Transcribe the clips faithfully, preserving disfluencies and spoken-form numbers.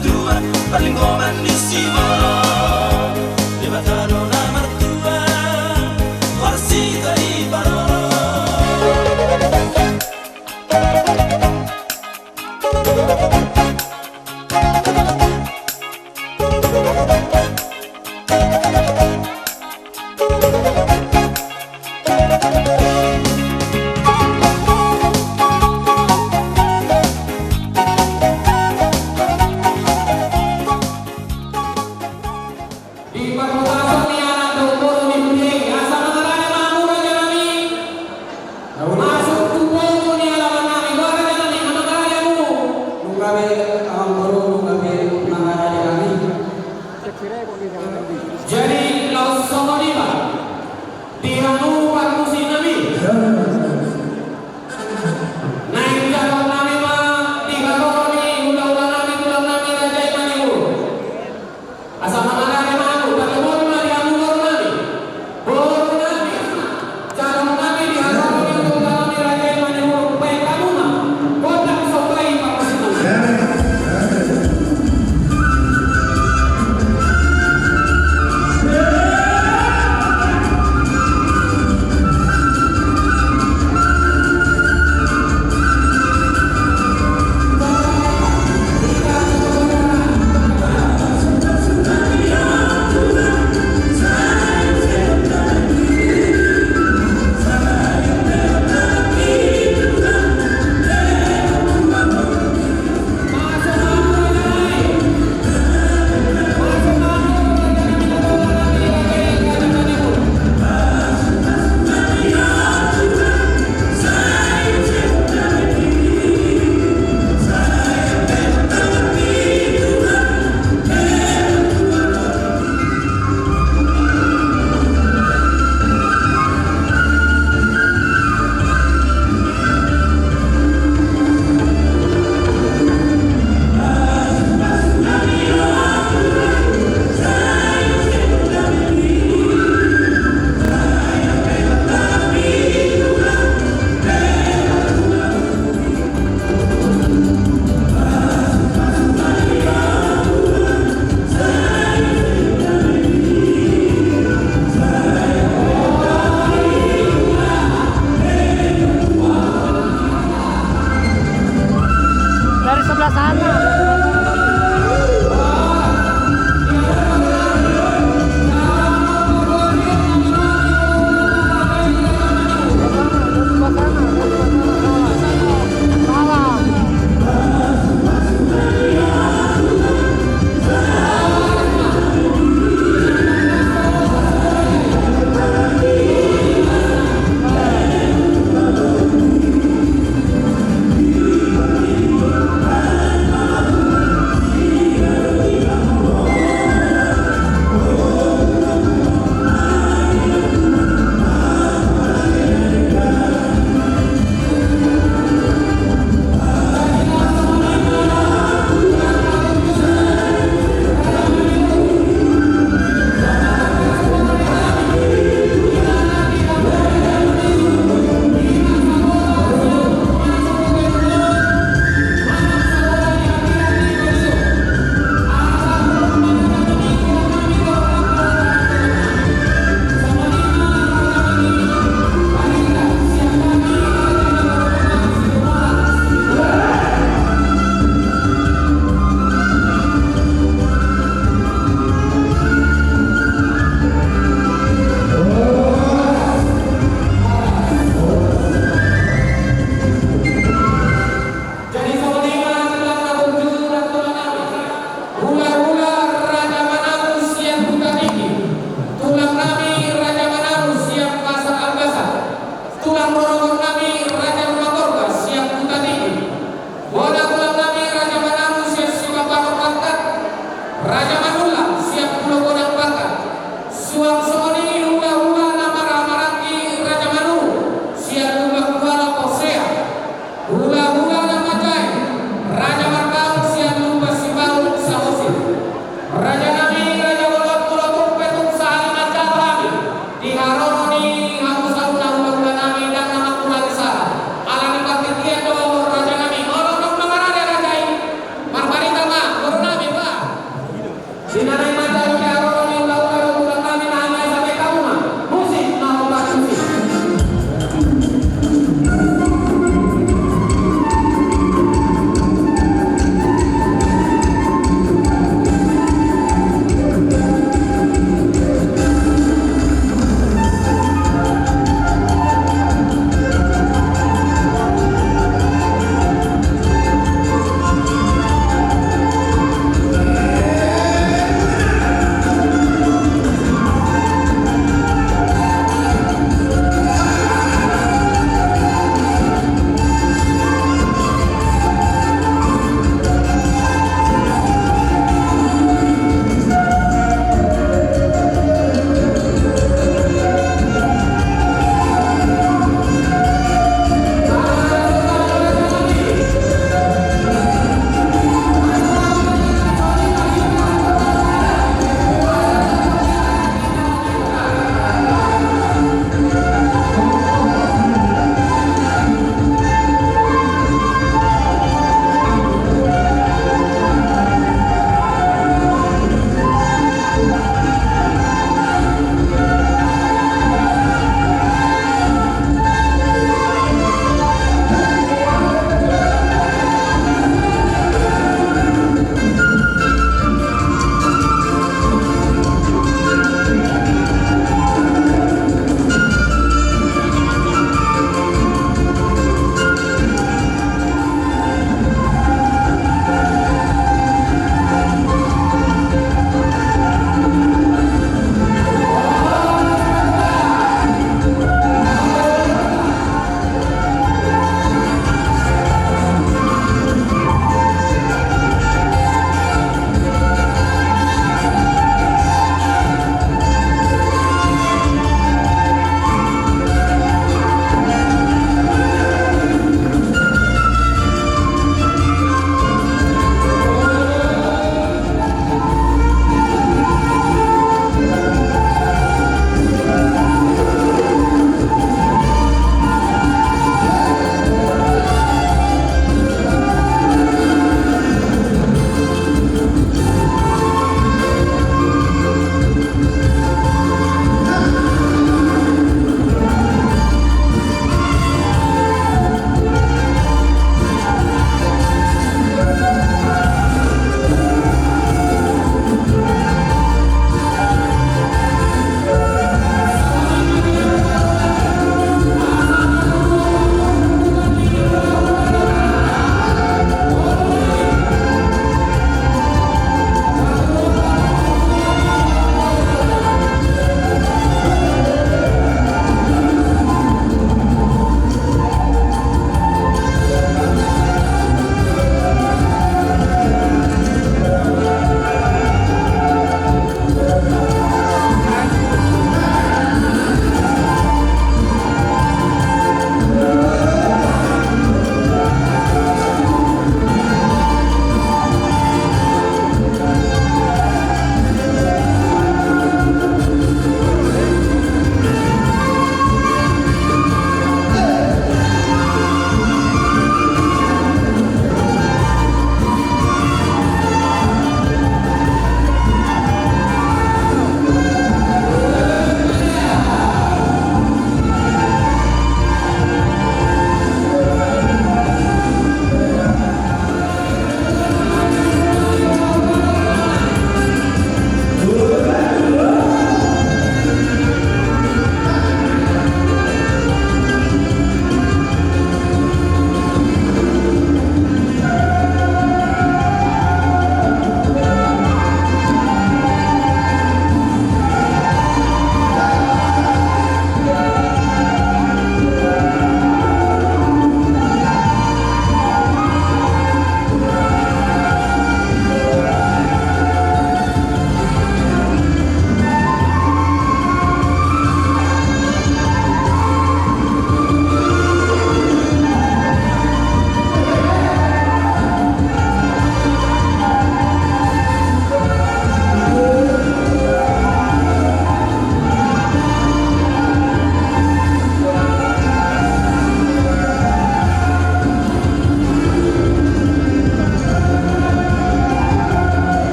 Tuhan, parlinggoman ni siborok, Debata do na martua, horas hita diparorot. Di parhorasan ni anak dohot boru ni huria i, asa mangarade ma hamu raja nami. Masuk tu pogu ni alaman nami, boha raja nami, mangarade hamu. Nunga be, amang boru, nunga be mangarade hami. Jadi, laos songon i ma di hamu parmusik nami. Naeng jalo nami ma di haroro ni hulahula nami, tulang nami, Raja i Manihuruk. Asa mangarade ma hamu, parlinggoman ma di hamu boru nami. Boru nami. Jalo nami di haroro ni hulahula nami, Raja i Manihuruk, baen hamu ma gondang somba i parmusik nami. Dari sebelah sana. Di na naeng manjalo pe haroro ni hulahula dohot tulang nami na hami asa baen hamu ma. Musik, na hombar musik.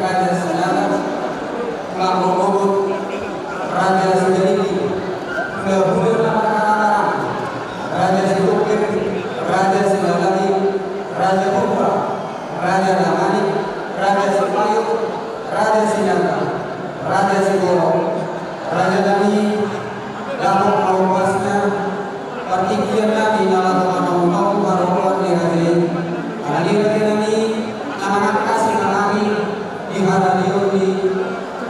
Raja Sinaga, Tulang Rorobot, Raja Sijaliki, hulahula na marhaha, Raja Sitompir, Raja Silalahi, Raja Purba, Raja Damanik, Raja Sipayo, Raja Sinaga, Raja Siborok, Raja Dani, dapot na umpasna, partingkian nami na laho manomu-nomu haroan ni raja i, ala ni raja nami na mangangkasi nami di haradeon ni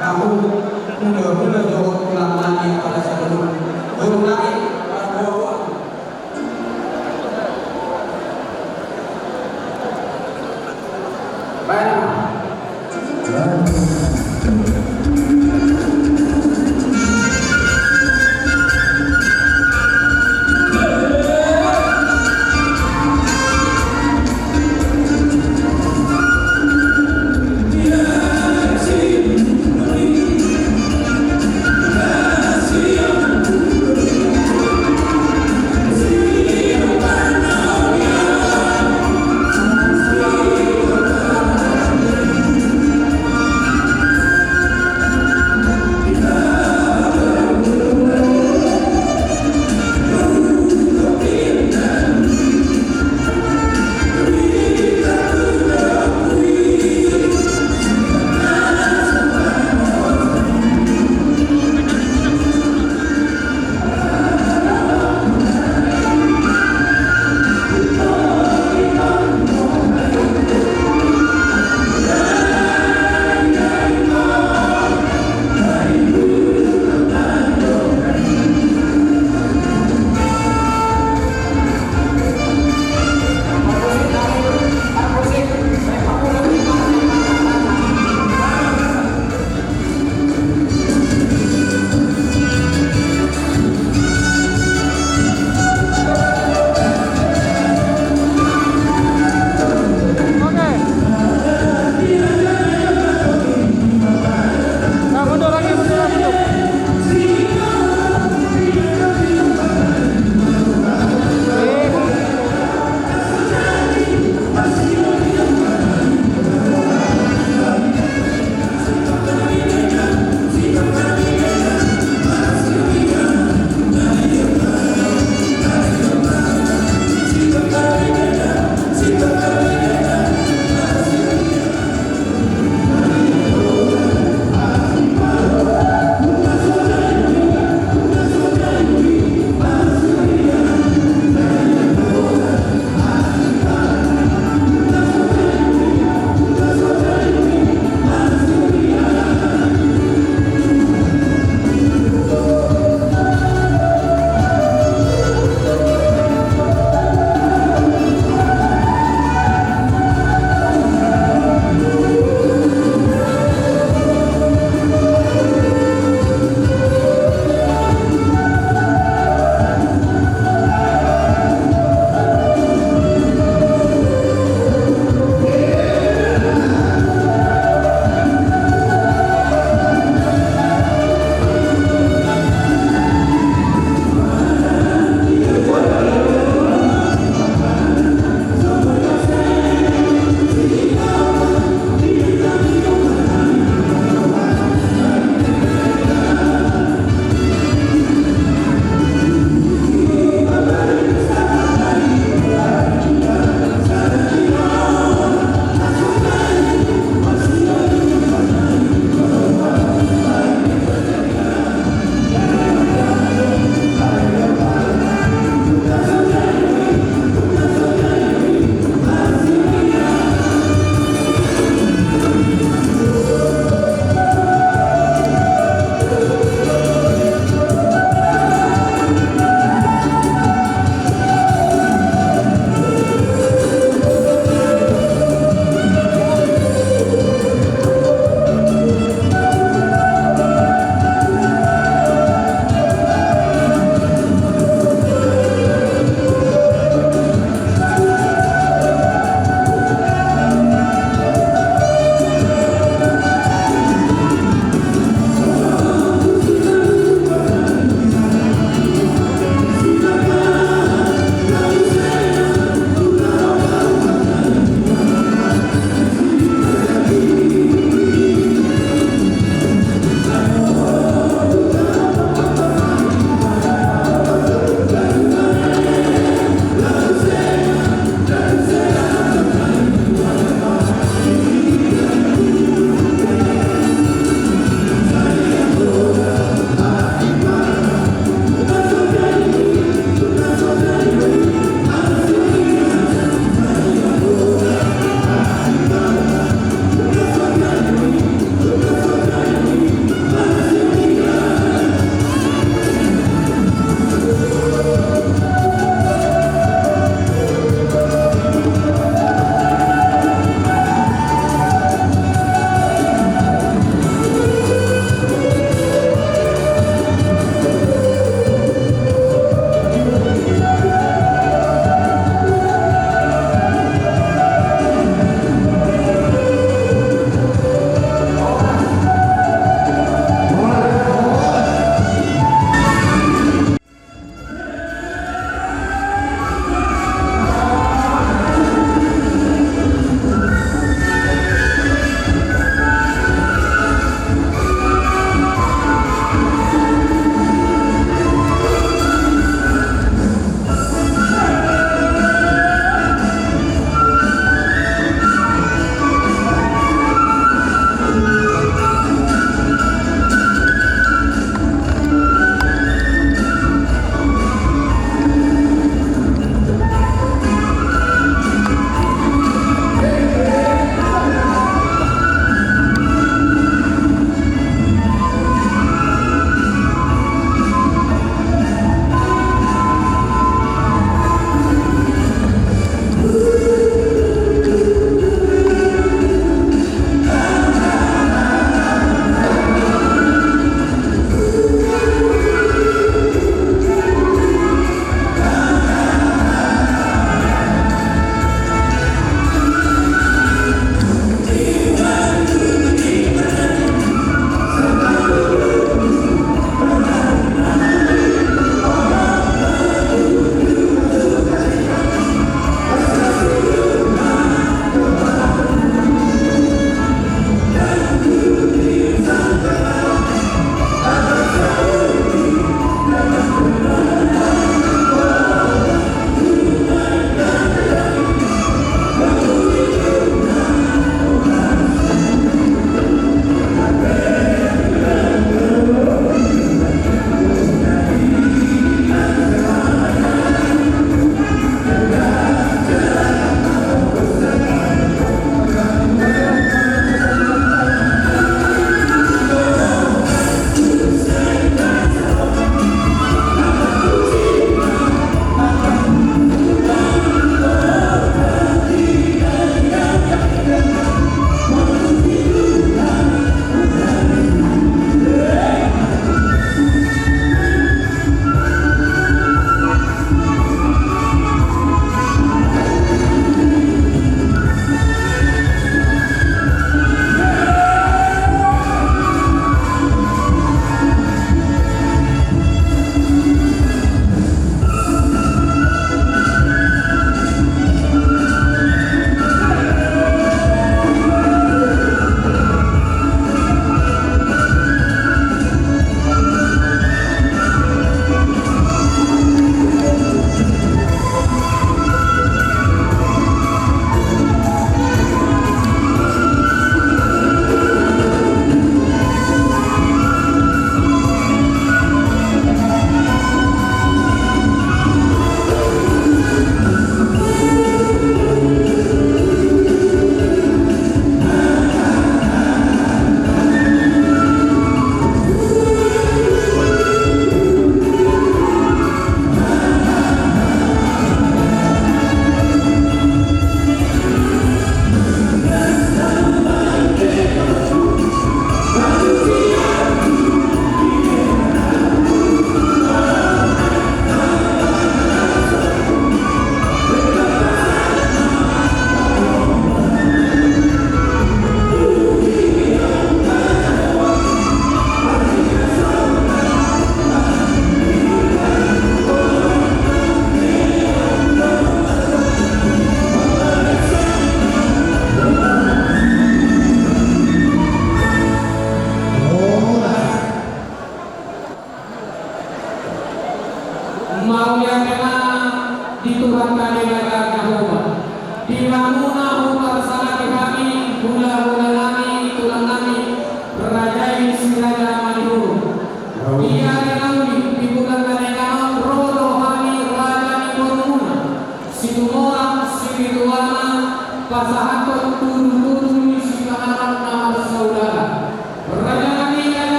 hamu hulahula dohot tulang nami apala saluhut. Boru nami, parboruan. Baik.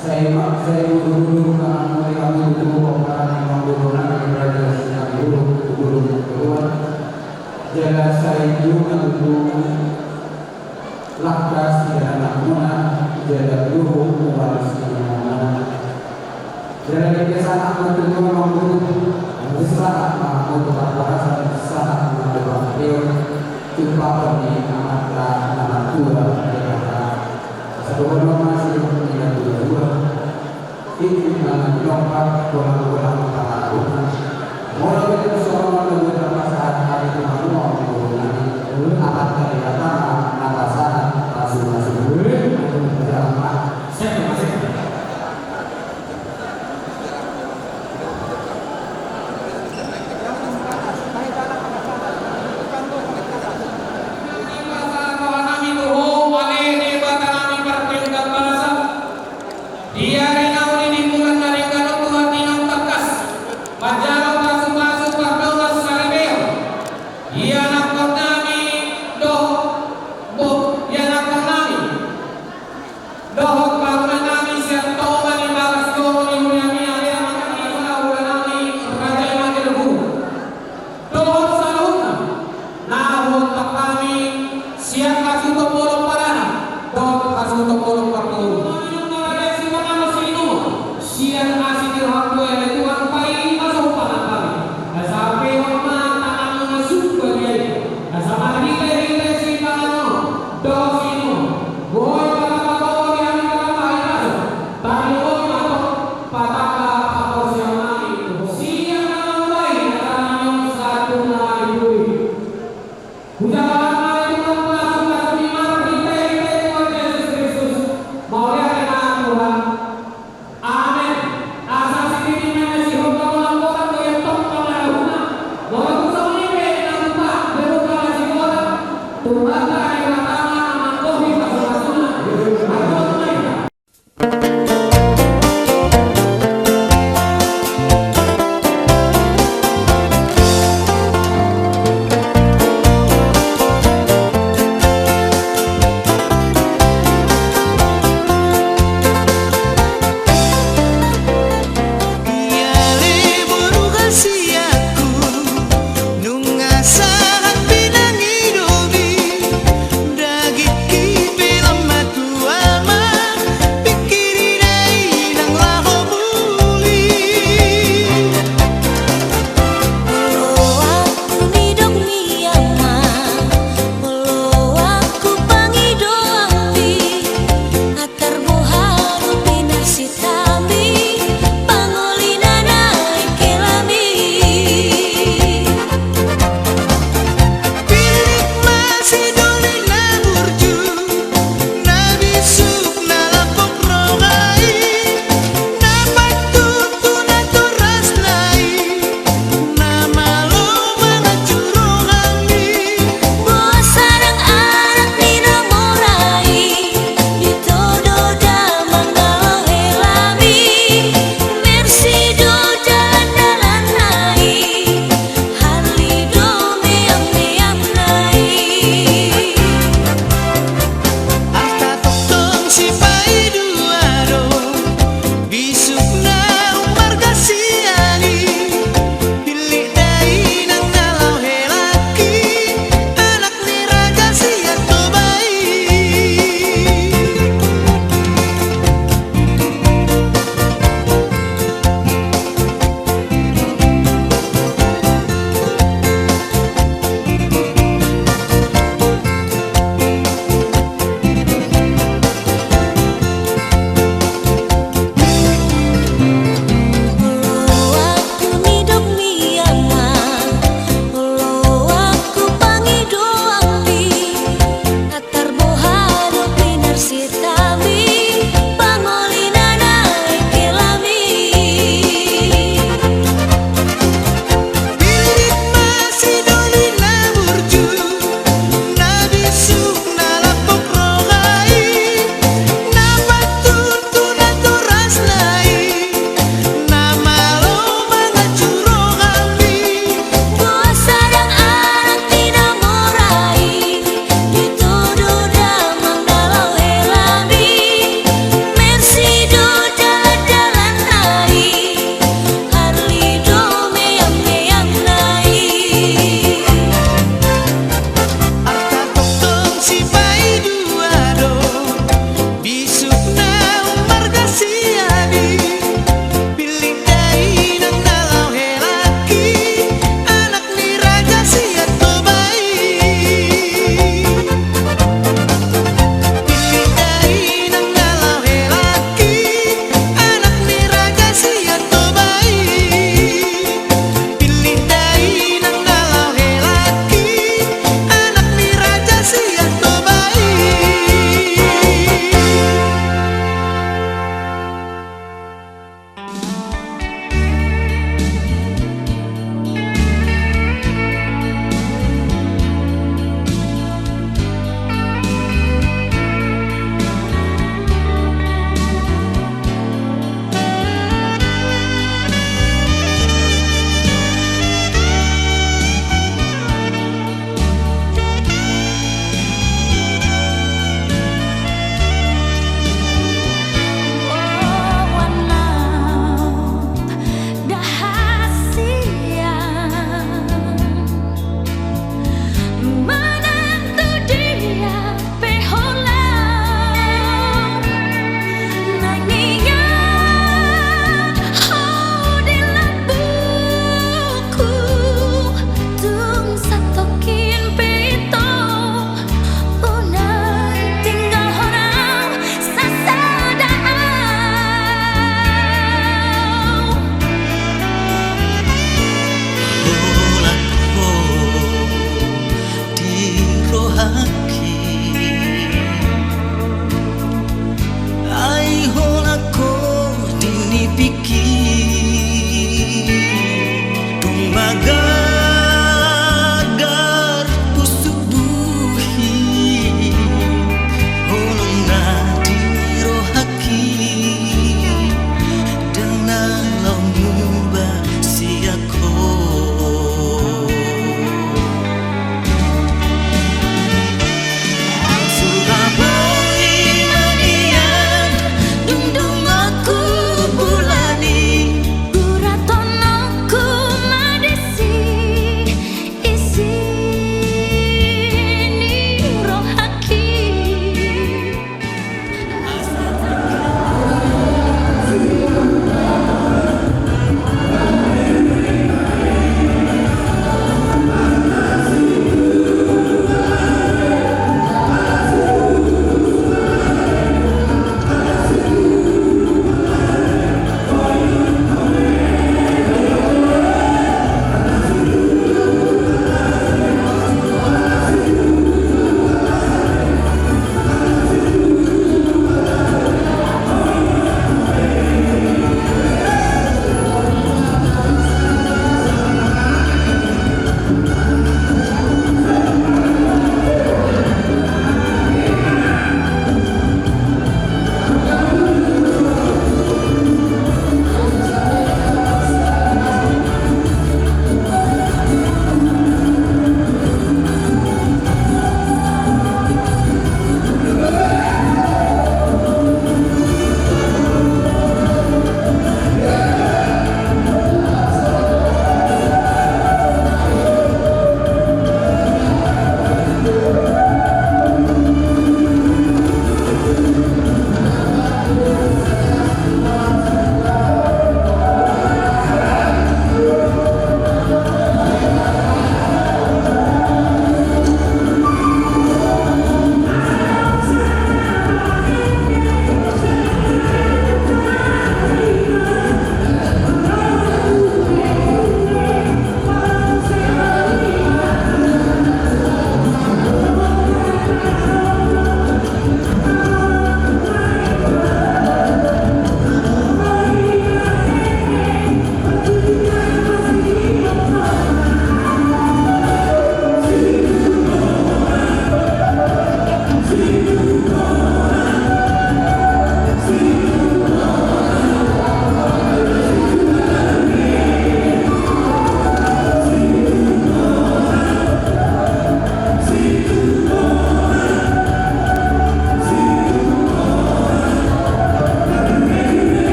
Sai ma, sai bulu-bulu, na muli hamu tu pomparan ni amangboru nami, raja Simanjorung, bulu-bulu ketua. Jala sai bulu na bulu langka sian anakmuna, jala bulu mual sian anakmuna. Jala di kesahat ma tutu amangboru, sahat ma hamu tu parhorasan, sahat ma hamu tu pangkeon, tu pahompu ni Amanta na martua Debata. Sadohononna sidung ni na tua-tua. Tingki na nilompa, golang-golang pangarahutna. Molo tung songon on do tapasahat hami tu hamu amangboru nami, Amanta Debata ma na pasahat pasu-pasu. Jala ma. Sip, sip. Di ari na uli, di bulan na denggan on, tu hatiha na tangkas, manjalo pasu-pasu pardongan saripeon di anakkon nami dohot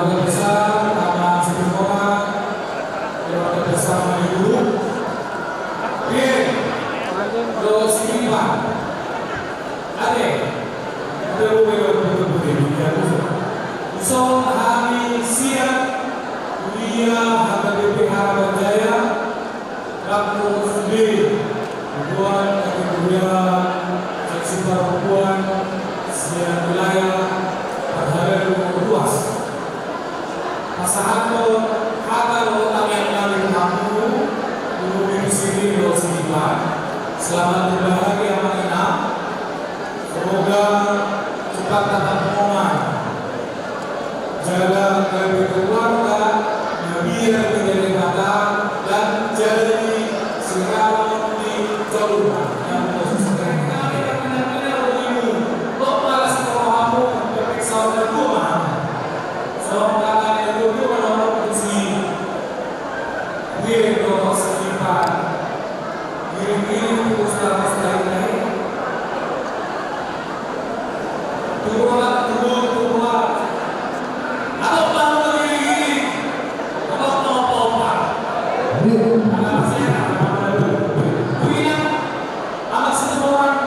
Besar, Ama Situmorang, keluarga besar Malibu. Bien, dohot Situmorang. Ate, kita boleh bertemu di Jakarta. Dison hami sian Kuliah H K B P Harapan Jaya, Kampus B, Bubuan Kategori A, Seksi Parbubuan, sian wilayah Parhaleon Ruas. Pasahathon hata dohot tangiang nami tu hamu, tu hamu di sini dohot sian i. Selamat berbahagia, Amang Inang. Semoga cepat tatap muka, jala gabe keluarga na biar di Debata, dan jadi siranon di jolma. Yang khusus dari kami, yang benar-benar ibu, lo malas ke rohamu, berpiksa udah dua mahal. So, kata yang dua-dua, kalau di sini. Wih, lo sekitar. Giring-giring tu ustaz-ustaz ini. Turun, turun, turun. Apa mau giring-giring? Apa mau apa-apa? Amin. Anak saya, anak saya. Kuliah, anak semua orang.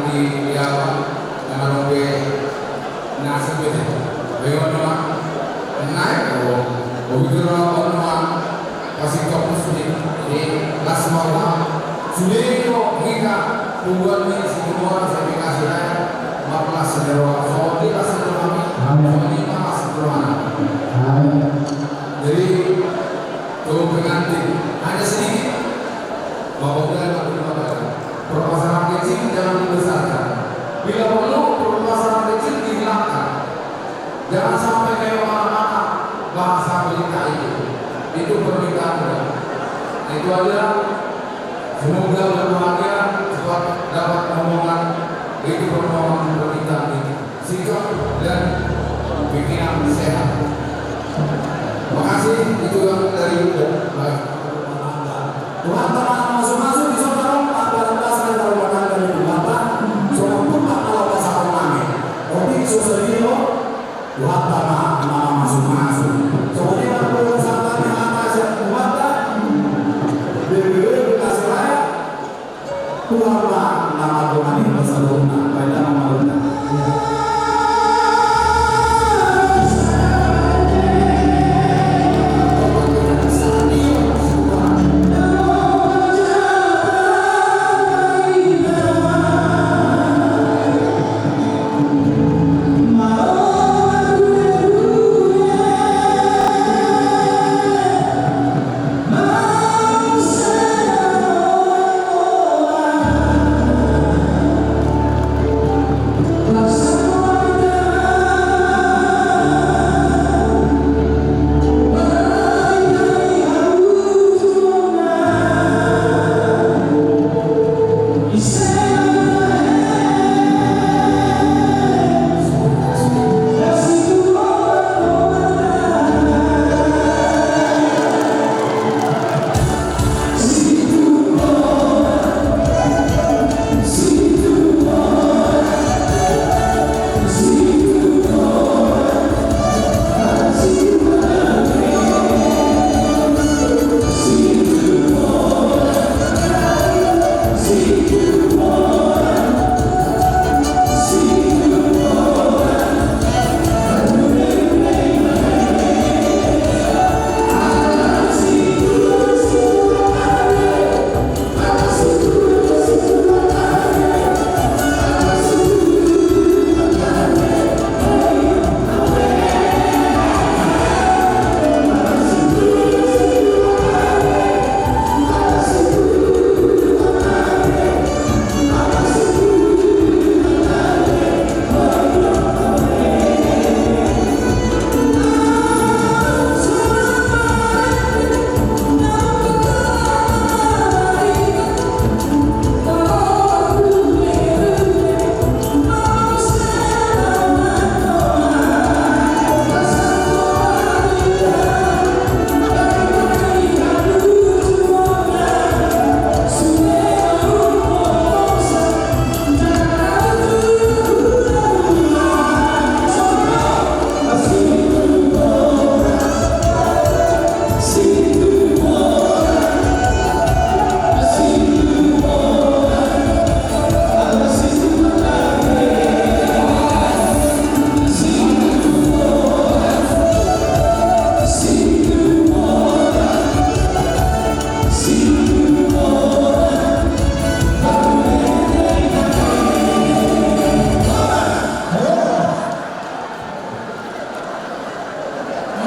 Di, di apa? Nama dope nasi bete. Ayo nama. Naik, oh. Begitu nama nama. Pasti kau mesti. Ini las malam. Sudah itu kita buat di sini orang saya dikasih lah. Maaf lah sendiri. So, di las itu kami. Amin. So, ini maaf sederhana. Amin. Jadi, tuh pengantin hanya sedikit. Bapak udah, Bapak udah, Bapak. Permasalahan kecil jangan dibesarkan. Bila perlu, permasalahan kecil dihilangkan. Jangan sampai kayak orang-orang bahasa berita itu. Itu permintaan udah. Itu aja. Semoga berbahagia, cepat dapat omongan. Itu permohonan permintaan itu. Sikap dan pikiran sehat. Makasih, itu yang dari Uda. Baik. Tuhan tangan masuk-masuk di sana, apa dan pas yang kalau makan dari Tuhan, Pak. Soalnya pun tak kalau pas aku nangis. Tapi sesuai lo, Tuhan tangan masuk-masuk. Soalnya kalau Tuhan tangan yang atas yang Tuhan, Pak. Beri kasih raya. Tuhan ma na mandongani saluhutna, baen damang ma hita.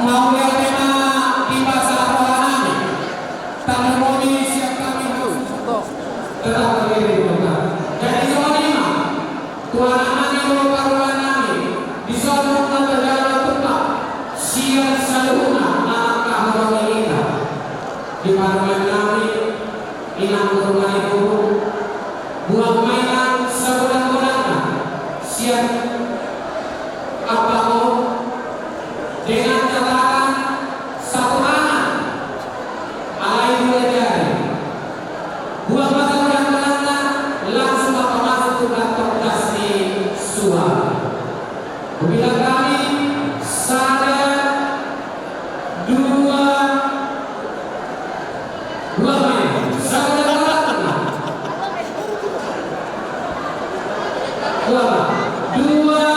Mauliate ma di basa roha nami. Tarlumobi sian hami. Tetap berdiri, Bapak. Jadi, songon i ma, tu anak nami, tu parulaen nami, dison ma tajalo tumpak sian saluhutna na mangkaholongi hita. Di parulaen nami, inang guru nami, buang ma inang sagodang-godangna sian ampang on dengan catatan satu anak, alai dua jari. Buang ma sagodang-godangna, langsung ma pamasuk tu kantong das ni suara. Hubilang hami, sada, dua, dua ma i, sada, dua. Dua.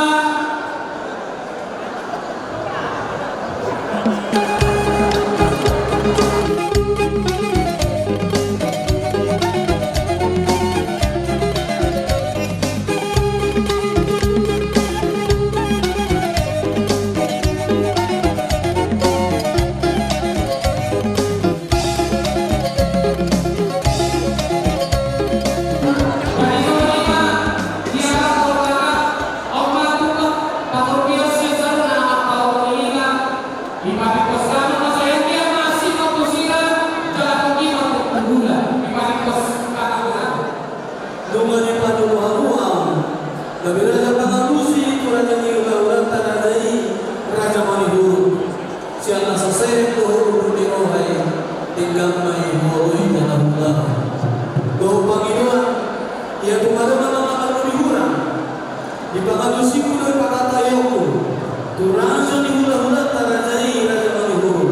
Nunga dipatudu hamu ahu, gabe raja pangalusi tu raja ni hulahulanta raja i, raja Manihuruk. Sian na so serep dohot udur ni roha i, denggan ma i huoloi jala huulahon. Dohot pangidoan, ia tung adong na mangalului hurang, di pangalusingku dohot pangataionku tu raja ni hulahulanta raja i, raja Manihuruk.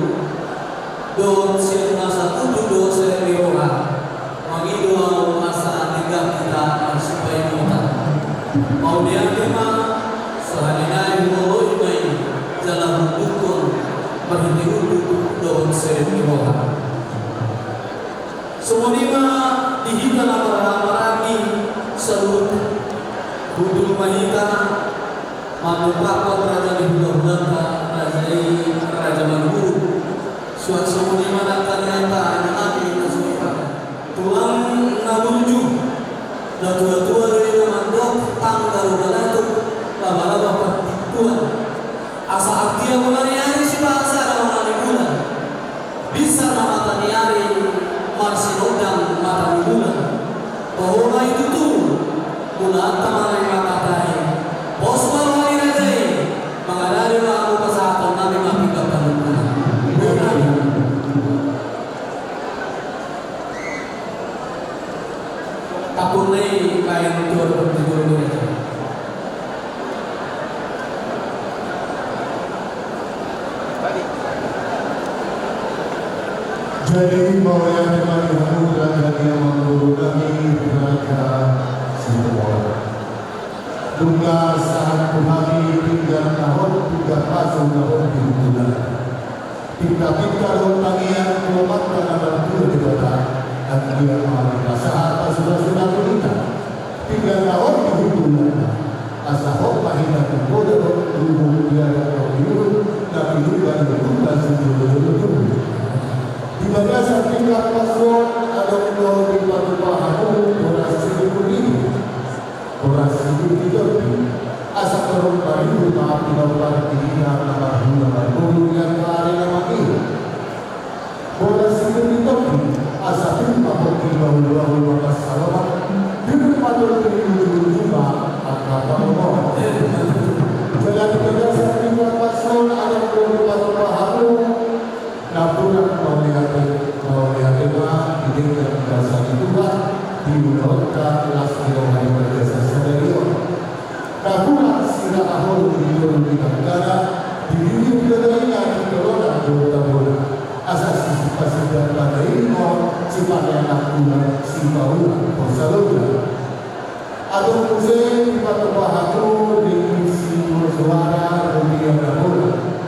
Dohot sian na sapupu dohot serep ni roha. Mangido ahu asa denggan hita marsipaimotan. Mauliate ma, sahali nai huoloi ma i, jala huundukhon marhite unduk dohot serep ni roha. Songon i ma di hita na marhahamaranggi saluhut. Hundul ma hita mandompakhon raja ni hulahulanta raja i, raja Manihuruk. Suang songon i ma nang hata ni hata, inang hami na suhi padan. Tulang na burju, natuatua do i na mandok, tanggal balatuk, labalaba parpintuan. Asa artia mulani ari sipahasada mata ni bulan. Binsar ma mata ni ari marsinondang mata ni bulan. Toho ma i tutu, mulaanta ma na i mangkatai. Pos ma roha ni raja i, mangalari ma hamu pasahaton nami ma pinggan panungkunan. Tapur na i baen tu adopan tu jolo ni raja. Jadi mauliate ma di hamu raja ni amangboru nami raja Sitohang. Nunga sahat tu hami pinggan na hot, pinggan pasu na hot di hundulan. Pingka-pingka dohot tangiang tu Amanta na martua Debata, anggiat ma dipasahat pasu-pasuna tu hita. Pinggan na hot di hundulanna, asa hot ma hita tu poda dohot tubu di adat dohot di uhum na pinungka ni ompunta sijolo-jolo tubu. Di bagasan pinggan pasu on adong do dipatupa hamu boras siduku i. Boras siduku i, asa torop maribur ma pinompar di hita na marhula marboru di angka ari na mangihut. Boras siduku i, asa tung ma pongki bahul-bahul manghasalongan, tung ma tolhas ujung-ujung ma angka pangomoan. Jala di bagasan pinggan pasu on adong do dipatupa hamu. Napuran mauliate, mauliate ma di denggan basa ni Tuhan, di ulaonta las ni roha di bagasan sadari on. Napuran sirara holong di toru ni tanggana, di bibir dadaina di tolonan do tabona. Asa sipasipasindak bana i ma on, sipanean angkula, sipaula, posa loja. Adong muse dipatupa hamu di si Dua Suara, Rupiah Napoleon.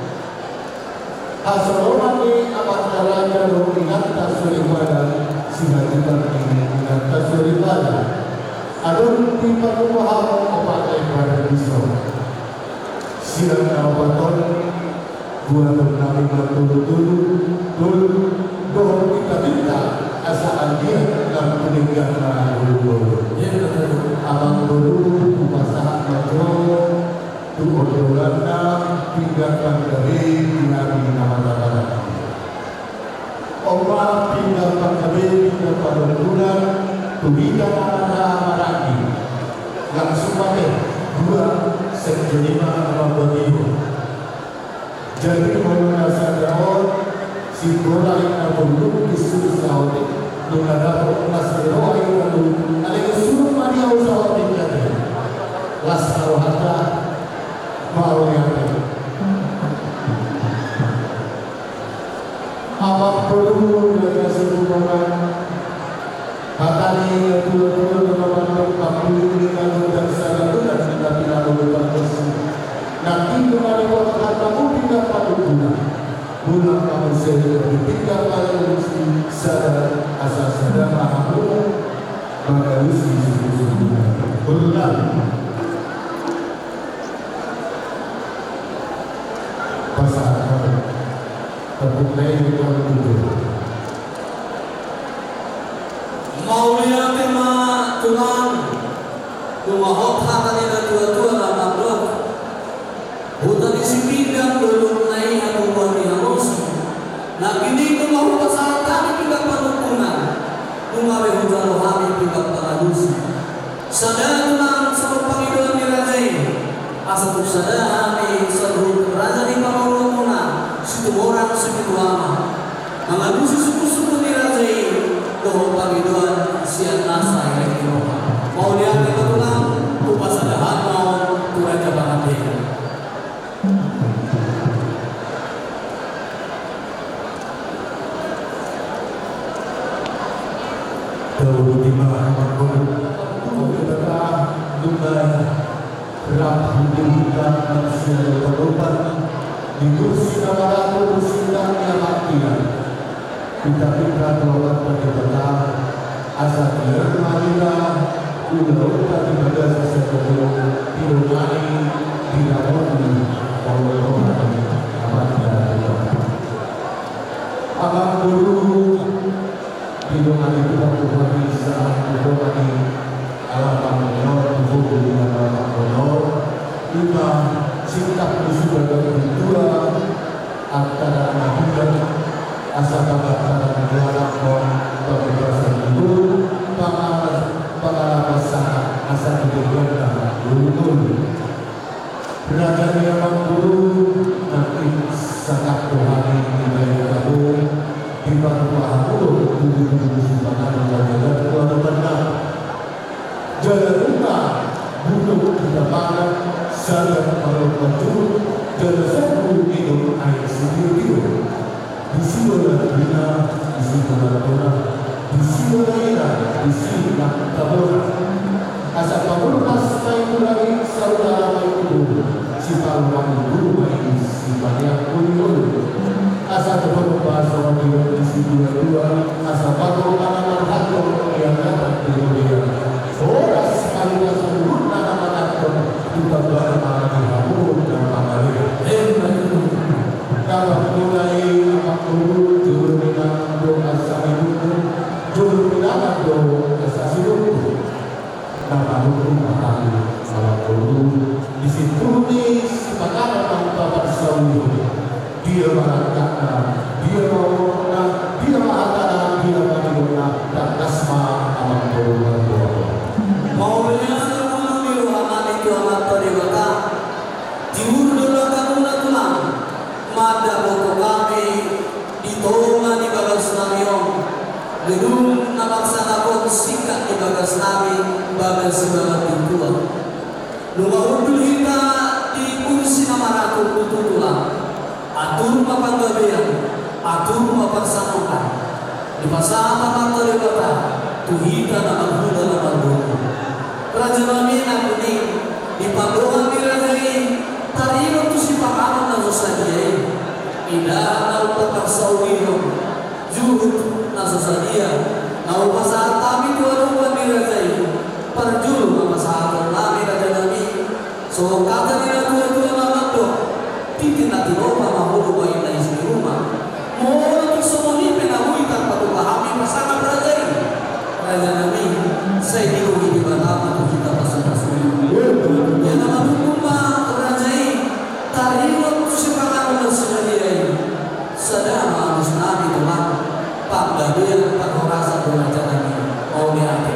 Hasolongan ni amanta raja dohot inanta soripada, sihajipan ni inanta soripada. Adong dipatupa hamu opat lembar pisau. Sian na opat on, buaton nami ma tolu-tolu, tolu, dohot pinta-pinta, asa anggiat lam tu denggan na hulu-hulu. Amangboru, hupasahat ma jo tu ondolanna pinggan panggabe di hami na marhahamaranggi. On ma pinggan panggabe, pinggan panungkunan tu hita na marhahamaranggi. Langsung ma pe, dua, sekjen i ma mambuat ibu. Jadi molo na sada on, simbora inna burju, bisuk saotik, nunga dapot las ni roha i, lalu alai surut ma di ahu saotik, jadi las ma rohanta. Mauliate. Amangboru, raja Sibungan. Hata ni natua-tua na mandok, pangkuli ni na gondang sada bulan. Mauliate ma tulang. Nunga hot hata ni natuatua na mandok: Huta ni Sipinda dolok na i, hatubuan ni Halosi. Nangkining nunga hupasahat hami pinggan panungkunan, nunga be hujalo hami pinggan pangalusi. Sada tulang, songon pangidoan ni raja i, asa tung sada hami saluhut raja ni pamoruonmuna Situmorang Sipitu Ama, mangalusi sungkunsungkun ni raja i dohot pangidoan sian nasa elek ni roha. Mauliate ma tulang, hupasada hami ma on tu raja pangandaion. Tau di ma mangkon tu kita, nunga rap di kita, nunga sian palopan di kursi na maratu, kursi na maratu. Hita-hita tu Amanta Debata, asa tiar ma hita ulaonta di bagasan sadari on, didongani, diramoti oleh Tuhan Amanta Debata. Amangboru, didongani Tuhan, Tuhan Isa, didongani Amang Boru, Amang Boru, ima singkat ni suda dua, antara na bulan, asa pangantaran ni anak on, pambebasan ni boru, pangalaman, pangalaman sahat, asa didengarna boru-boru. Raja ni amangboru, nangkin sangkap do hami dibahen hamu, dipatupa hamu do tubutubu sipanganon na jala tu adopanna. Jala nunga butuk hita mangan, sagat marlompan juruk, jala sobu minum aek sitiotio. Disi do na ina, disi do na tona, disi do na ina, disi na tabona. Asa pabornas ma i tu langit, saudara ma i tu boru, sipaloman ni boru ma i, sipaneang holi-holi. Asa dohot ma songon nidok ni situatua, asa bago ma na marhato, iangatan di robean. Horas ma hita saluhutna na manganhon, tu tambana ma di hamu na mangalean. Emma tutu. Amangboru, amangboru, jolo pinangan do asa sinungkun, jolo pinangan do asa sinungkun. Na manungkun ma hami, amangboru, di sintuhu ni sipanganon na hupaparsaulihon. Dia ma rangkatna, dia ma umurna, dia ma hatana, dia ma nidokna, tangkas ma amangboru marboa. Mauliate ma di roha nami tu Amanta Debata. Tiur do langkamuna tulang, mandapothon hami di tonga ni bagas nami on, gedung na marsangap on singkat ni bagas nami, bagas sibagas di tua. Nunga hundul hita di kursi na maratu tutu tulang. Atur ma panggabean, atur ma parsangapan. Dipasahat Amanta Debata tu hita na marhula na marboru. Raja nami, nangkining di pandohan ni raja i, taringot tu sipanganon na so sadia i. Indahan na hupaparsaulihon, juhut na so sadia, na hupasahat hami tu adopan ni raja i. Parjolo ma pasahaton nami, raja nami, songon hata ni natuatua na mandok: Tintin na tinopa ma hulu baen na isi ni ruma. Molo tung songon i pe na boi tarpatupa hami pasangap raja i, raja nami, sai digohi Debata ma tu hita pasupasu i. Ia na manungkun ma raja i, taringot tu sipanganon na so sadia i. Sada ma alus nami tulang, panggabean parhorasan do, raja nami. Mauliate.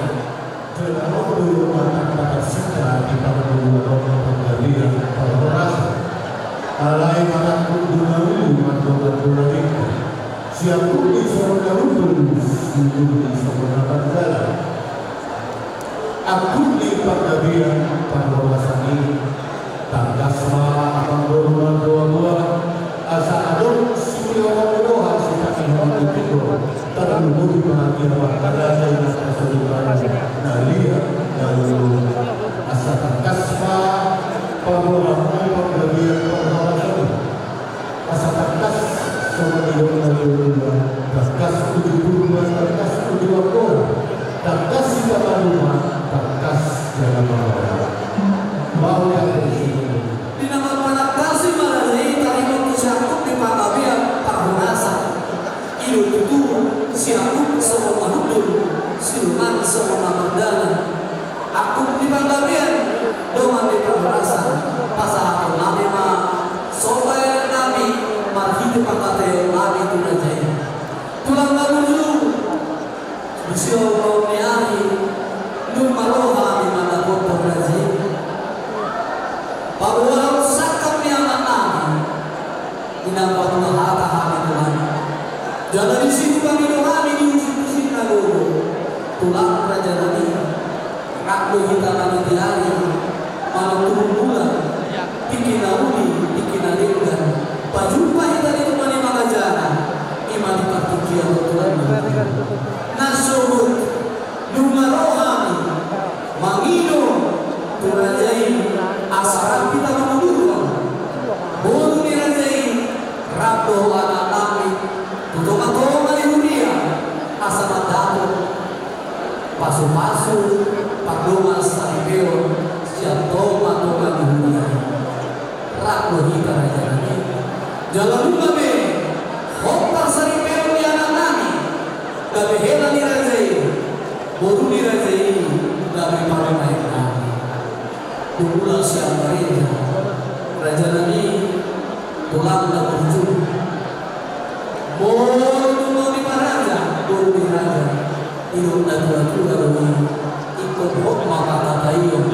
Jala ro do ma tangkas hita di parboruon on, panggabean parhorasan. Alai marangkup do na uli, mandongan do na denggan. Siangkup ni songon na hundul, siundul ni songon na mardalan. Angkup ni panggabean parhorasan i. Tangkas ma amangboru marboaboa, asa adong sitio ni roha, sitangihon ni tinggo, tarlumobi ma di amanta raja i na parsaulian, na liat na lolo. Asa tangkas ma parboaboa, panggabean parhorasan i. Asa tangkas songon nidok ni natuatua, tangkas uju Purba, tangkas uju Angkola, tangkas hita maduma, tangkas jala maola. Mauliate. Di na mampanangkasi ma raja i, taringot tu siangkup ni panggabean parhorasan. Pasahaton nami ma somba elek nami marhite pangkataion nami tu raja i. Tulang na burju, di siamun ni ari, nunga ro hami mandapothon raja i. Paboahon sangkap ni anak nami, di na patua hata hami tulang. Jala disi hupangido hami di usik-usik na gogo, tulang raja nami. Rap do hita maniti ari, manang tu bulan, tingki na uli, tingki na denggan, pajumpa hita di toma ni mangajana, i ma di partingkian on tulang. Na sogot, nunga ro hami mangido tu raja i, asa rap hita mangudurhon boru ni raja i, rap dohot anak nami tu tonga-tonga ni huria, asa mandapot pasu-pasu, pardongan saripeon sian tonga-tonga ni huria. Rap do hita raja nami. Jala nunga be hot parsaripeon ni anak nami, gabe hela ni raja i, boru ni raja i, gabe parumaen nami. Dung mulak sian bareja, raja nami, tulang na burju. Molo dung mau diparaja boru ni raja, didok natua-tua do i, ingkon hot ma pangkataion,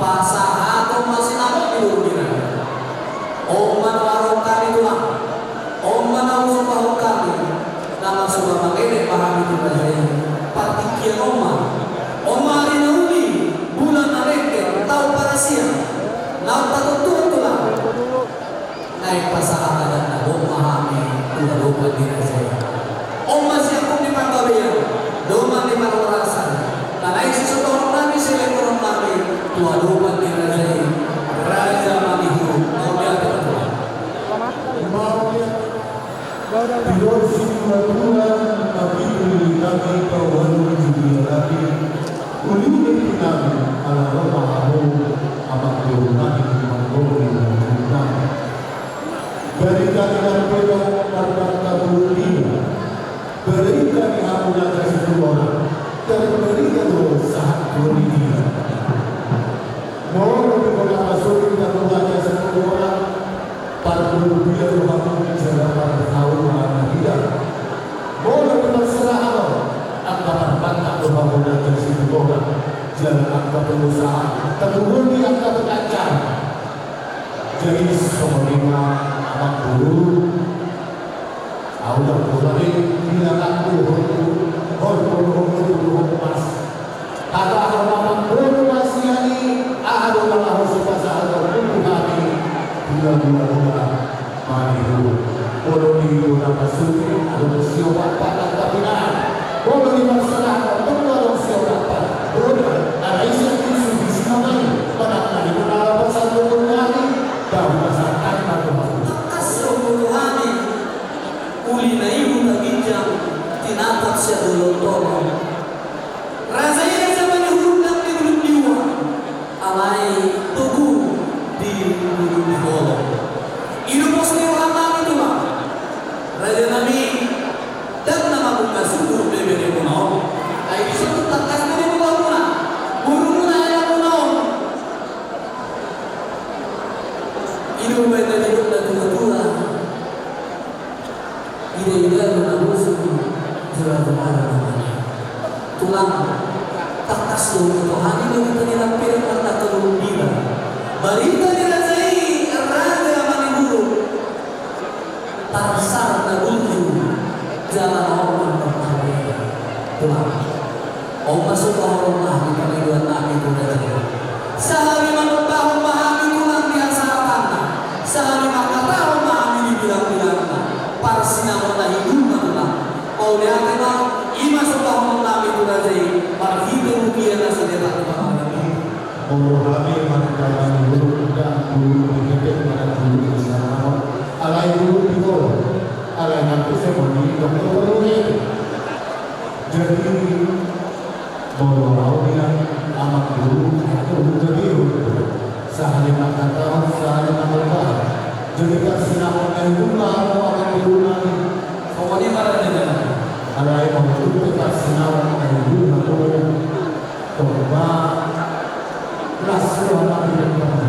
pasahaton ma sinamot di boru ni raja. On ma na huarohon hami tulang, on ma na husombahon hami, na marsomba mangelek ma hami tu raja i. Partingkian on ma, on ma ari na uli, bulan na denggan, taon parasian, naung tatontuhon tulang. Naeng pasahat adat na gok ma hami tu adopan ni raja i. On ma siampung ni panggabean, dongan ni parhorasan, na naeng sisombahon nami, sielekhon nami tu adopan ni raja i, Raja Manihuruk. Mauliate ma tulang. Mauliate. Didok situa-tua, na pitu lili nami, paualu ni jugia nami, uli ni inang nami, ala ro ma hamu amangboru nami, amangboru ni inang nami. Barita ni Lampedong, Marmarta Purutio, barita ni hamu na sian Situmorang, tarbarita do sahat tu Purutio. Molo pe bona pasogit hamu na sian Situmorang, parpuluh dia do hamu jala parhauma na hidang. Molo pe marserahan, angka parmantap do hamu na sian Situmorang, jala angka pengusaha, tarlumobi angka pengajar. Jadi songon i ma amangboru, au ndang pola be bilang aku horbo, horbo, horbo, horbo, horbo, mas. Hata hamu amangboru ma sian i, aha do na laho so pasahaton tu hami, hula-hula, hula. Manihuruk. Molo di bona pasogit, adong do siopat-opat angka pinangan. Molo di marserahan, tong do adong siopat-opat. Bona, alai sian i sude sinamot i, manang na di bona lapasan do bona i, tahu pasahat ma tu hamu. Tangkas do tu hami, uli na i Huta Ginjang, tinatap sian dolok tolong. Raja i Raja Manihuruk, ndang di bulung di uang, alai togu di bulung di holong. I do pos ni roha nami tulang. Raja nami, ndang na mangungka sungkun be beremuna on. Ai dison tangkas do mangungka muna, borumuna, helamuna on. I do umbahen na didok natua-tua. Ida-ida do na bosur, jala jala do na mate. Tulang, tangkas do tu hami barita ni Lampedong marnangka dolok bila. Barita ni raja i, Raja Manihuruk. Tarsar na burju, jala na oman marhata. Tulang. On ma sombahon nami, pangidoan nami tu raja i. Sahali mangombahon ma hami tulang di hasaratanna, sahali manghatahon ma hami di bilang-bilangna, parsinamot na hidung ma tulang. Mauliate ma, i ma sombahon nami tu raja i, marhite rupiah na so detak di pangalaman. Molo hami marhata Manihuruk, ndang bulung di hepeng manang bulung di sinamot, alai bulung di holong, alai nang pe songon i, ndang porlu hepeng. Jadi, molo au nian amangboru, aku jadi sahali manghatahon, sahali mangombahon. Jadi parsinamot na hidung ma hamu amangboru nami. Songon i ma raja nami. Alai molo tung pe parsinamot na hidung hamu, tong ma las roha nami.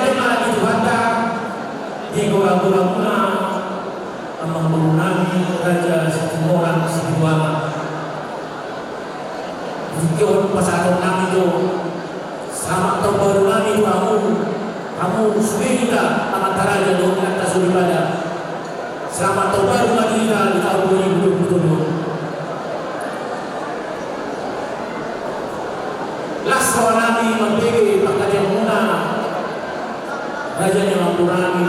Tarida ma di Tuhanta di goragoramuna, amangboru nami Raja Situmorang Sipitualang. Di tingki on pasahaton nami do selamat taon baru nami tu hamu, hamu sude hita amanta raja dohot inanta soripada. Selamat taon baru ma di hita di taon dua ribu dua puluh dua. Las roha nami mambege pangkataion muna, raja ni amangboru nami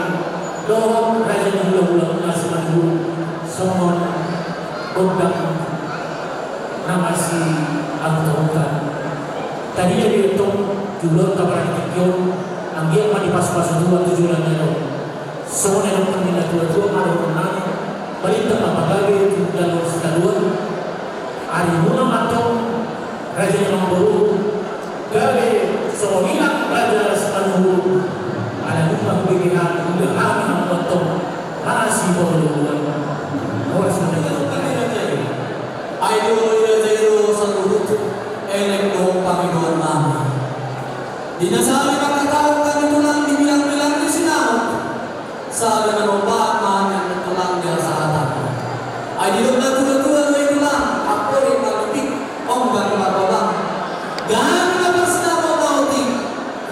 dohot raja ni hulahula muna Simanjungut, songon gondang na masiahutahut. Tarida do i antong di ulaonta partingkian on, anggiat ma dipasupasu Tuhan tu joloan ni ari on. Songon na nidok ni natuatua ma dohonon nami, balintang ma pagabe tu joloan sitadoan. Arimuna ma antong raja ni amangboru, gabe songon inang raja Simanjungut. Ala dung ma hubege hami, huida hami hamu antong masipaolooloan. Horas ma di hami. Ai dioloi raja i do saluhut elek dohot pangidoan nami. Di na sahali manghatahon hami tulang di bilangbilang ni sinamot, sahali manombahon ma hami tulang di hasahatan. Ai didok natuatua do i tulang, amporik ma lipik, onggang ma golang. Gabe ma parsinamot na otik,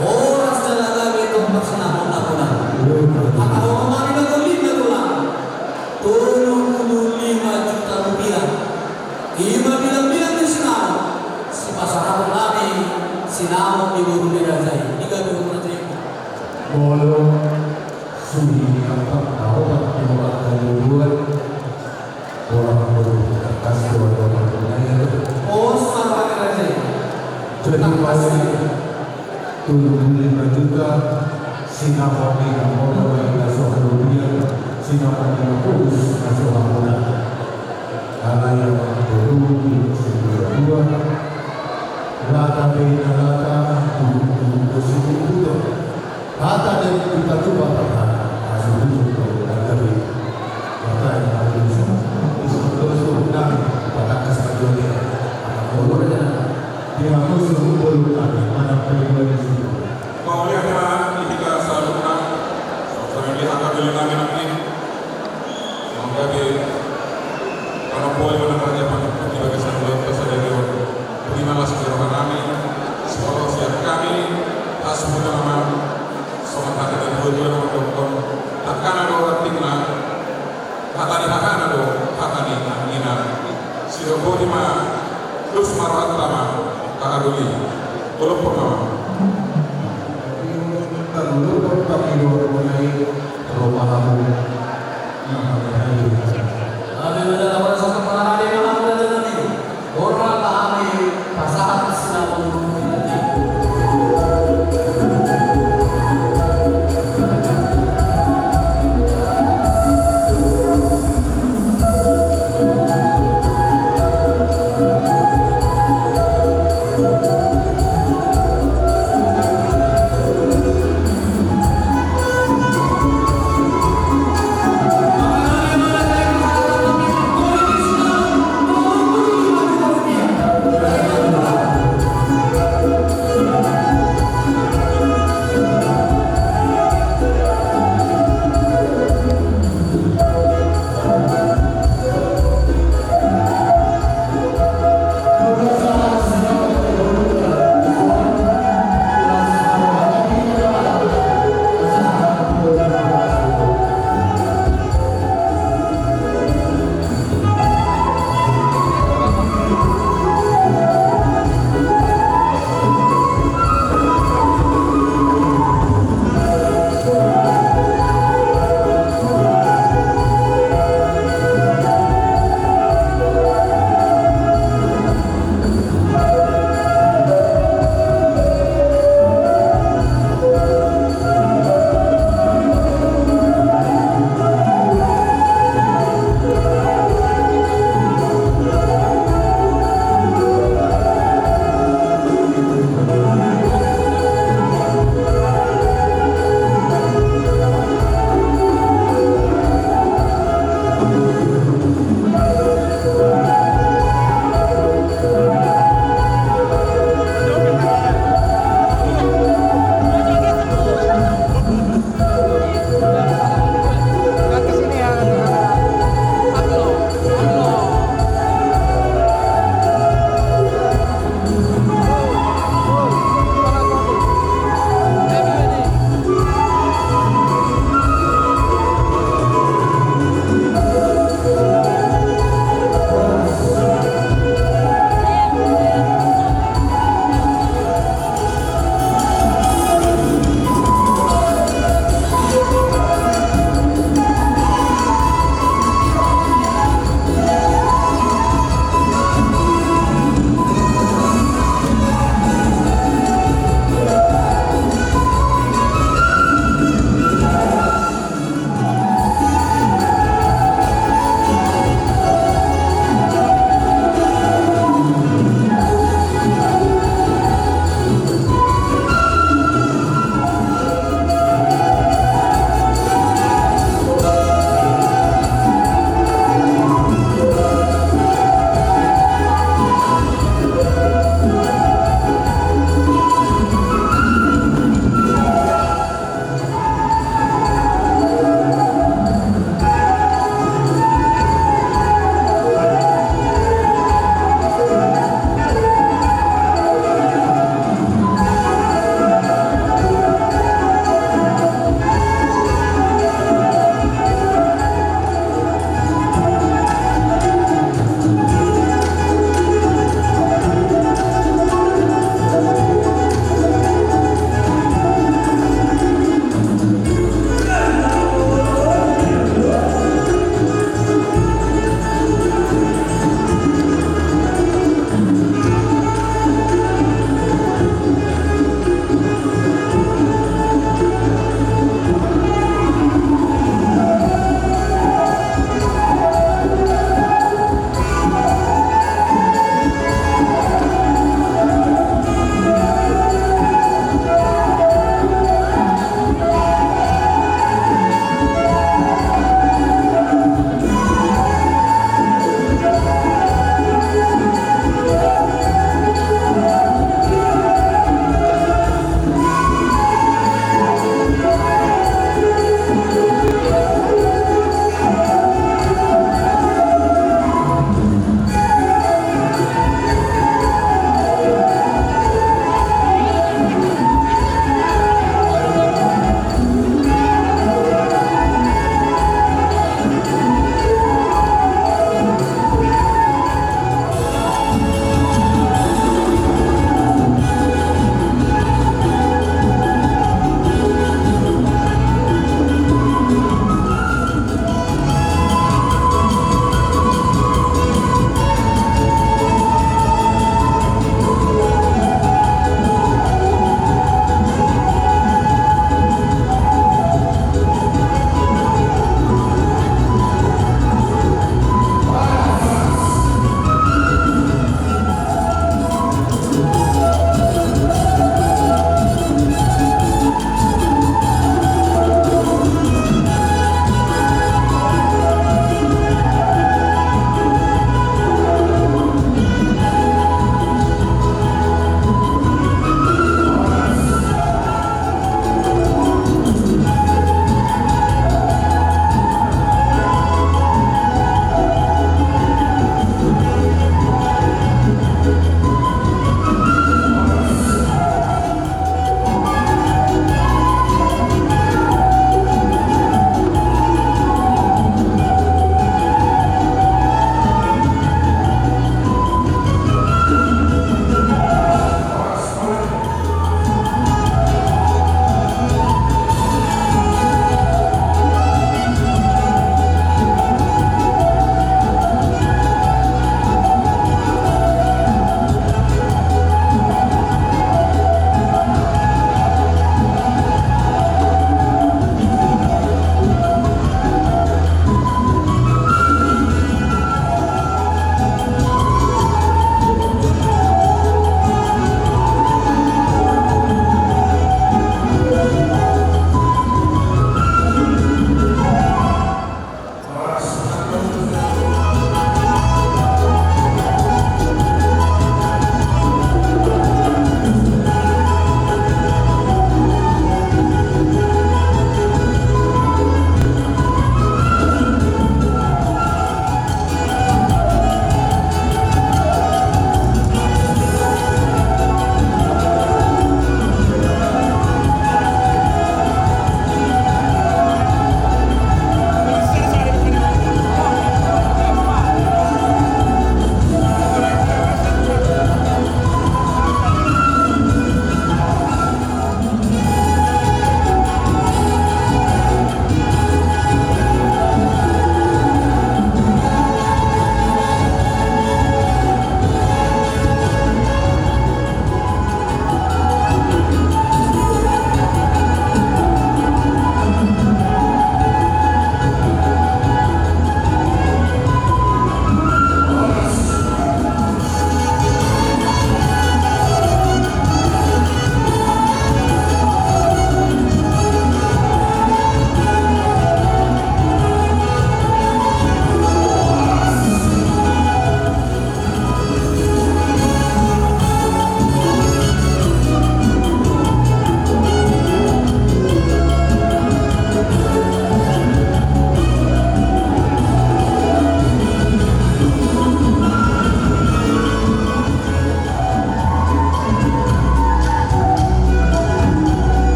horas jala gabe tong parsinamot na godang. Angka dohonon nami na tolu ma tulang. Tolu pulu lima juta rupiah. I ma bilangbilang ni sinamot. Sipasahaton nami sinamot di boru ni raja i. Di gabungan raja i. Molo suhi angka na opat di angka boruan. Orang boleh kasih orang orang lain. Oh, sama aja. Jadi, pasti. Tolu pulu lima juta, sinamot ni na molo, baen na so halubian, sinamot ni na pulus na so hamuna. Ala ia ma tolu pulu lima juta. Lata be na lata, tolu pulu lima juta. Hata ni pita tu bapa ha, asu tu tu tu, lata be. Maka yang harus bisa terus tu, nang, patangkas pajual dia. Apa kau boleh. Di aku suruh bolu nami, mana perlu di situ. Mauliate ma di hita saluhutna, songon i di angka doli nami nangkin. Manggabe, molo boi mana kerja mana di bagasan dua belas saja di on. Budi malas di roha nami, sipolo siap kami, hasbuta nama, songon hata di dua dua nama dokon, takana do ratingna. Hata ni hahana do, hata ni anggina. Sidok boti ma, dos ma rohanta ma, angka doli. Tolong pun ma. Tolong pun kami do, mulai roha hamu. Nah, ada. Ada, ada, ada, ada, satu pengarah di mana, ada, ada, ada. Hormat hami pasahat sinamot.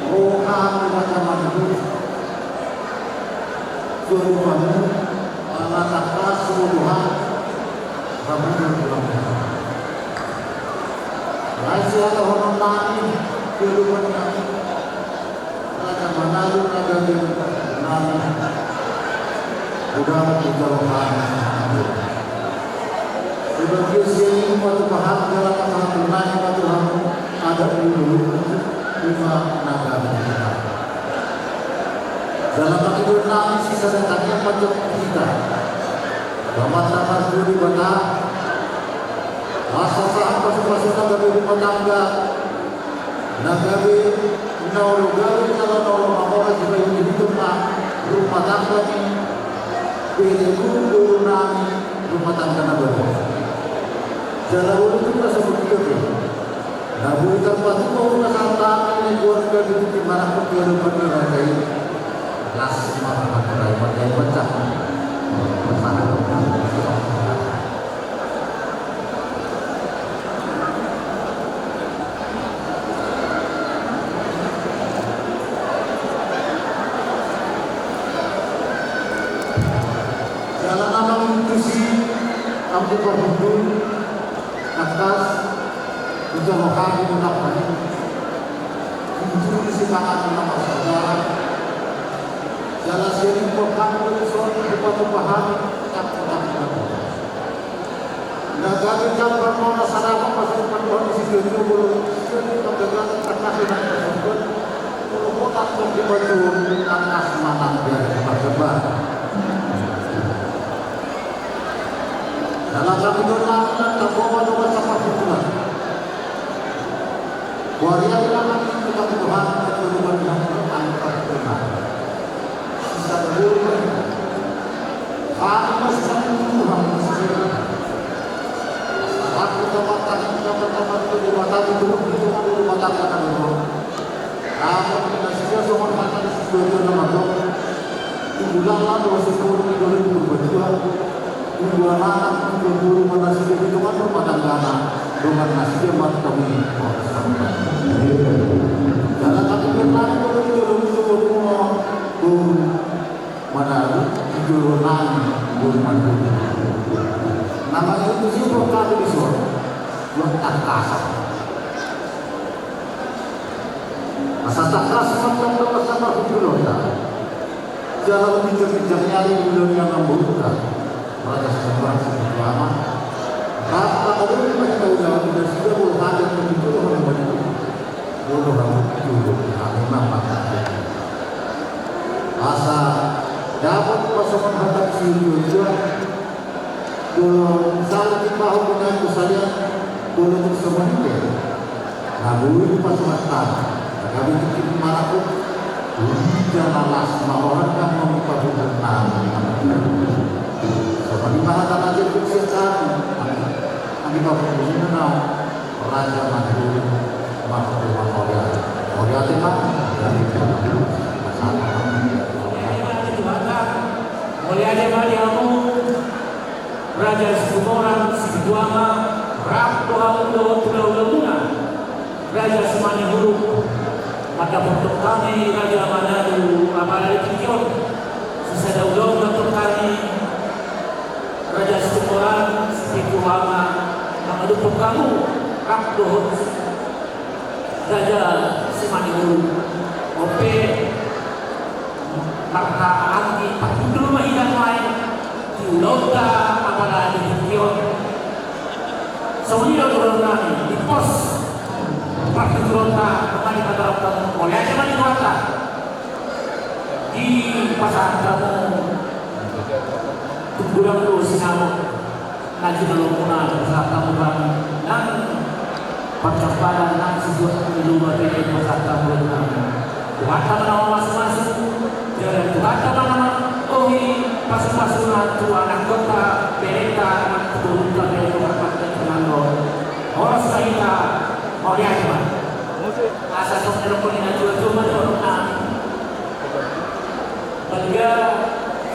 Roha ni Raja Manado. Tuhan Tuhan, ala tangkas semua Tuhan. Raja Manado, Raja Manado, Raja Manado. Udah kita rohani. Sebagai siang ini patupaham dalam pasangan tunai patuham ada dulu lima naga kita. Dalam patuham nami sisa datangnya pajak kita. Selamat datang di Batak. Masa sahat pasu-pasu naga di rumah tangga. Na gabe na olo gabe jala na olo mamora jala i di tongah rumah tangga ni bere guru nami rumah tangga na baru. Jala olo tu na sebut dia tu. Na bui tarpatu mau na santa ni keluarga di Bukit Marak keluarga pernikahan. Las mata mata mata mata. Jala na manguntusi ampu parhundul, tangkas, ujar rohani, ujar rohani. Untusi tangan nama saudara. Jala siring rohani, ujar rohani, ujar rohani. Na gabe jambar mona sadapa pasal paduan di situ itu bulu situ panggagal tangkas na pasal. Bulu botak pun di baju tangkas manang biar cepat cepat. Dalam kami doa tak bawa doa sama Tuhan. Waria bilang kami Tuhan Tuhan dan Tuhan yang angkat Tuhan. Sisa dulu. Kami masih satu Tuhan masih. Aku tempat tadi tempat tempat itu di mata itu di rumah tangga kan dulu. Kamu tidak sisa sama kata di situ nama dong. Ulang lah dosa sepuluh di dulu itu berjuang. Tujuan anak, tujuan guru, mana sudah itu kan rumah tanggana. Dengan nasib yang mati kami. Dalam kami berlari, kalau itu belum itu, belum, mana itu, tujuan guru, mana itu. Nama itu sih, buat kami di suara. Buat tak kasar. Asa tangkas mantap sama hukum. Jala binjang-binjang ni ari bulan yang membuka. Raja Sembah Sembah Lama. Rap maka dulu kita udah sudah bulu hajat begitu orang banyak. Bulu rambut dulu kami mamang. Asa dapat pasangan hajat si dua. Jolo saling di pahu dengan kusalian. Jolo bersama dia. Namun pas mata kami bikin maraku. Udah malas mauran kan membuka buku nami. Sama di mana tanah dia pun siap kami. Kami bawa buku nami. Raja Manado, maka rumah Korea. Korea tema. Mauliate ma di hamu, Raja Situmorang, Sipituama, rap dohot hula-hulamuna, Raja Simanihuruk, mandapothon hami Raja Manado, apala di tingki on, sisada ulaon mandapothon hami, Raja Situmorang, Sipituama, mangadophon hamu, rap dohot Raja Simanihuruk. On pe marhaha anggi parhundul ma hita nuaeng di ulaonta apala di tingki on. Songon i do dohonon nami di pos parhundulonta, nunga dipatorop hamu, mauliate ma di Tuhanta. Dipasahat hamu tu godang do sinamot na jinalomuna, dipasahat hamu nang parjampalan, nang situan ni luma pe dipasahat hamu. Tuhanta ma na mamasumasu, jala Tuhanta ma na manggohi pasupasuna tu anakkonta, berenta, nang tu borunta, berenta, berenta, berenta. Horas ma hita, mauliate ma. Asa songon na nidok ni natuatua ma dohonon nami. Balga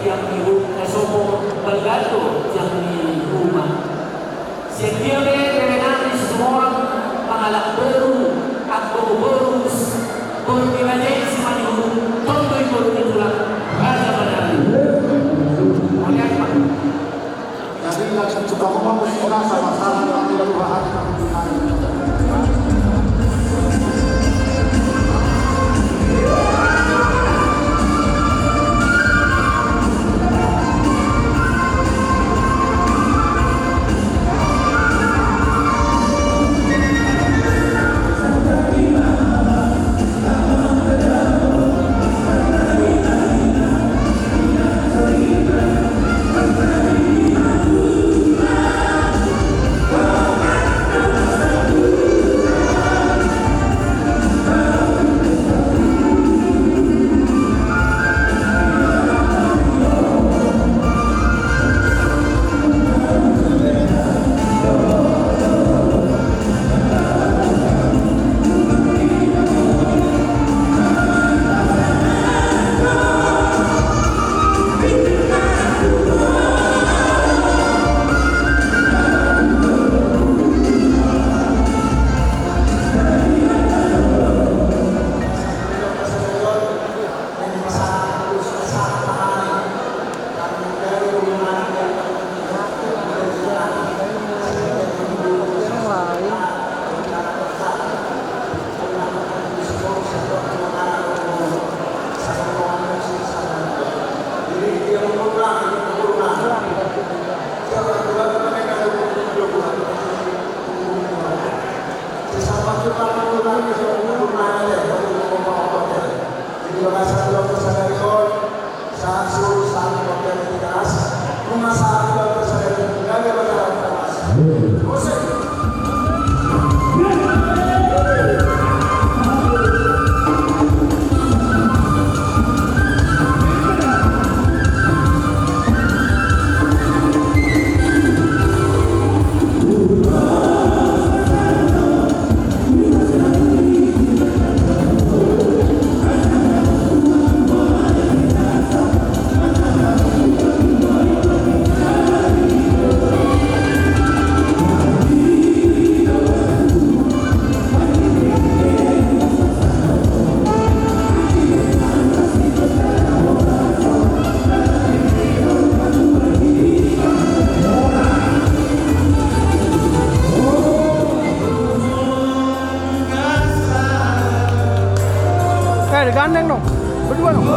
tiang ni ru-, eh, sopo, balga do tiang ni ruma. Sian dia pe bere nami Situmorang mangalap boru, anggo Eh, digandeng dong. Berdua dong.